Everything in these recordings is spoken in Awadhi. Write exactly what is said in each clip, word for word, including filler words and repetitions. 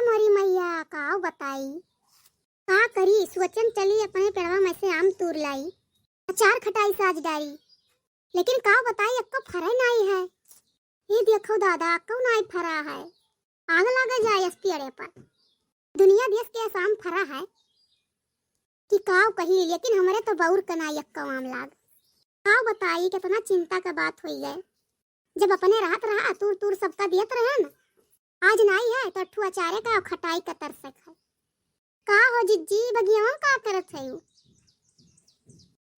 मोरी मैया, काव बताई, का करी, सोचन चली अपने पेड़वा में से आम तूर लाई, अचार खटाई साज डारी, लेकिन काव बताई, एक्को फरे नाई है। ये देखो दादा, एक्को नाई फरा है, आग लगा जाए इस पेड़े पर। दुनिया देश के आम फरा है कि काव कही, लेकिन हमरे तो बउर क नाई एक्को आम लाग। काव बताई, कितना चिंता का बात होई है। जब अपने रहत रहा, तूर तूर सबका दियत रहन, आज नाई है तो अठू अचारे का खटाई का तरसक है। का हो जिज्जी, बगियावा का करत है?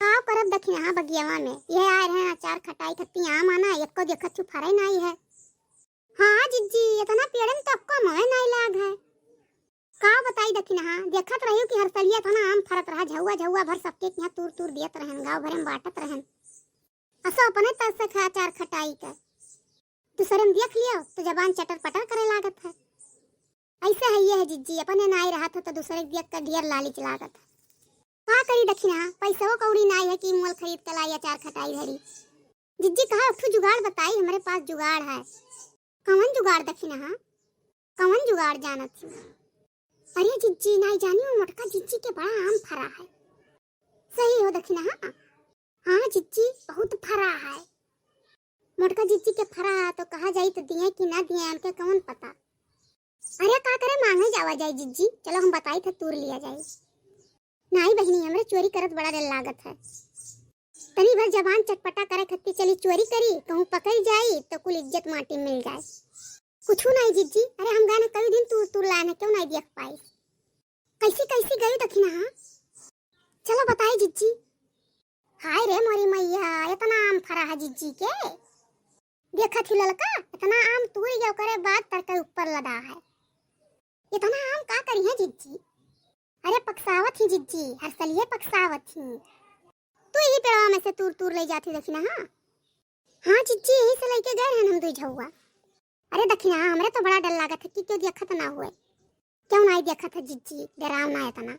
का करब दखिनहा बगियावा में, यह आए रहे अचार खटाई खत्ती आम आना, एक्को देखत छु फरे नाई है। हाँ जिज्जी, इतना पेड़न तो एक्को मोए नाई लाग है। का बताई दखिनहा, देखत रहियो कि हर सलिया इतना आम फरत रहा, झउआ झउआ भर सबके यहाँ तूर तूर दियत रहन, गाँव भरे में बांटत रहन। असो अपने तरसक है अचार खटाई का। दूसरे में देख लियो तो जबान चटर पटर करे लागत है। ऐसे है ये है जिज्जी, अपने नाई रहत है तो दूसरे के देख कर ढेर लालिच लागत है। का करी दखिनहा, पैसो कौड़ी नाई है कि मोल खरीद के लाई अचार खटाई धरी। जिज्जी कहा, एक ठो जुगाड़ बताई, हमरे पास जुगाड़ है। कवन जुगाड़ दखिनहा? कवन जुगाड़ जानत ही? अरे जिज्जी, नाई जानी, वो मोटका जिज्जी के बड़ा आम फरा है। सही हो दखिनहा? हाँ जिज्जी, बहुत फरा है। मोटका जिज्जी के फरा है तो कहा जाई तो दिए कि ना दिए, उनके कौन पता। अरे का करे, मांगे जावा जाए जिज्जी, चलो हम बताई थे, तूर लिया जाए। नाई बहिनी, हमरे चोरी करत बड़ा डर लागत है। तनी भर जबान चटपटा करे खत्ती चली चोरी करी, कहूँ पकड़ जाई तो कुल इज्जत माटी मिल जाए। कुछ नाई जिज्जी, अरे हम गाने कई दिन तूर तूर लाए हैं, क्यों नाई देख पाई? कैसी कैसी गई दखिनहा? चलो बताई जिज्जी। हाय रे मोरी मैया, इतना आम फरा है जिज्जी के। देखत ही ललका, इतना आम तूर गया, ओकरे बाद तरकर ऊपर लदा है। इतना आम का करी है जिज्जी? अरे पकसावत ही जिज्जी, हर सलिए पकसावत ही। तू यही पेड़वा में से तूर तूर ले जाती दखिनहा। हाँ जिज्जी, यही से लेके गए रहन हम दुई झउआ। अरे दखिनहा, हमरे तो बड़ा डर लागत है कि क्यों देखत ना हुए। क्यों नाई देखत है जिज्जी, डराव ना इतना।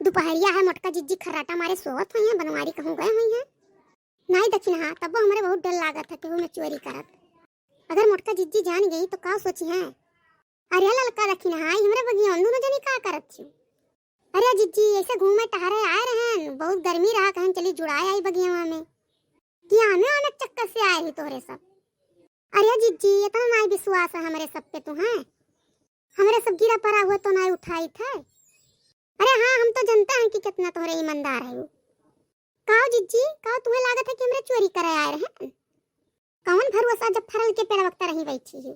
दुपहरिया है, मोटका जिज्जी खर्राटा मारे सोवत हुई हैं, बनवारी कहूँ गए हुई हैं। नाई दखिनहा, तब्बो हमरे बहुत डर लागत है केहू में चोरी करत। अगर मोटका जिज्जी जान गई तो का सोची हैं? अरे ललका दखिनहा, ई हमरे बगिया में दोनों जनी का करत छी? अरे जिज्जी, ऐसे घूमे टहरे आए रहन, बहुत गर्मी रहा, कहन चली जुड़ाए आई बगियावा में। कि आमे आमे चक्कर से आए ही तोहरे सब। अरे जिज्जी, इतना नाई विश्वास है हमरे सब पे तू हैं? हमरे सब गिरा परा हुआ तो नाई उठाई थे। अरे हाँ, हम तो जानते हैं कि कितना तोहरे ईमानदार है वो। काओ जिज्जी, काओ तुम्हें लागत है कि हमरे चोरी करे आए रहे? कौन भरोसा जब फरल के पेड़ वक्त रही बैठी है?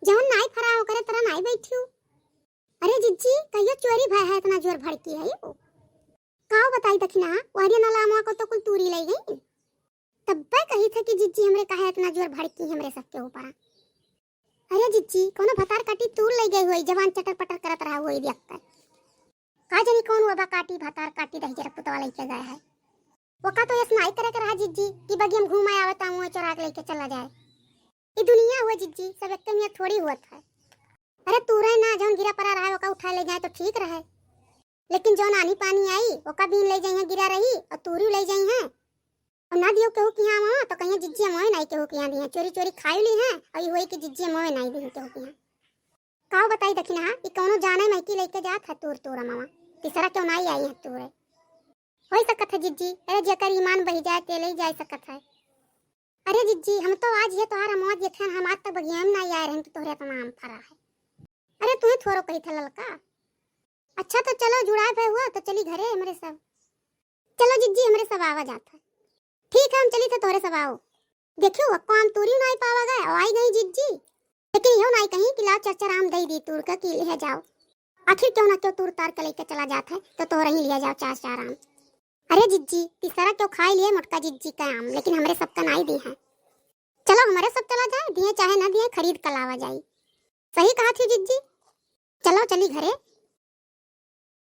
जौन नाई फरा ओकरे तरह नाई बैठी हूँ। अरे जिज्जी, कहियो चोरी भय है, इतना जोर भड़की है वो। काओ बताई दखिनहा, वहरिया नाला अमवा को तो कुल तूरी ले गई। तब्बे कही थे कि जिज्जी हमरे काहे इतना जोर भड़की हमरे सबके ऊपर। अरे जिज्जी, कोनो भतार काटी तूर ले गई हुई, जवान चटर पटर करत रहा हुई देख कर। का जानी कौन हुआ बा काटी, भतार काटी दही जरा पुतवा लेके गए है। वो का तो यस नाई करे के रहा जिज्जी कि बगियम घूम आया आवता हुआ चोरा के लेके चला जाए। ई दुनिया हुआ जिज्जी, सब एक मियाँ थोड़ी हुआ था। अरे तूरे ना, जौन गिरा परा रहा ओका उठा ले जाए तो ठीक रहे, लेकिन जौन आनी पानी आई ओका बीन ले जाइए गिरा रही और तूरी ले जाइए। और ना दियो केहू किहाँ वहाँ, तो कहिए जिज्जी मोए नाई केहू किहाँ दिए, चोरी चोरी खाई ली हैं, और ये हुई कि जिज्जी मोए नाई दिए केहू किहाँ। काओ बताई दखिनहा, ई कौनो जाने महकी लेके जात है तूर तूर अमवा, तीसरा क्यों नाई आई है तूरे। होई सकत है जिज्जी, अरे जेकर ईमान बही जाए ते ले जाए सकत है। अरे जिज्जी, हम तो आज ये तोहार अमवा जेठन हम आज तक बगिया में नाई आए रहन कि तोहरे इतना आम फरा है। अरे तू ही थोरो कही था ललका। अच्छा तो चलो जुड़ाए भय हुआ तो चली घरे हमरे सब। चलो जिज्जी, हमरे सब आवा जात है। ठीक है, हम चली थे तोहरे सब आओ। देखियो, अक्को आम तूरी नाई पावा गए, और आई गई जिज्जी। लेकिन यो नाई कहीं कि लाओ चार चार आम दई दी तूर का कि लिहे जाओ। आखिर क्यों ना क्यों तूर तार के लेके चला जात है, तो तोहरे ही लिहे जाओ चार चार आम। अरे जिज्जी, तीसरा क्यों खाई लिए मोटका जिज्जी का आम, लेकिन हमरे सबका नाई दी है। चलो हमरे सब चला जाए, दिए चाहे ना दिए, खरीद के लावा जाई। सही कहा थी जिज्जी। चलो चली घरे,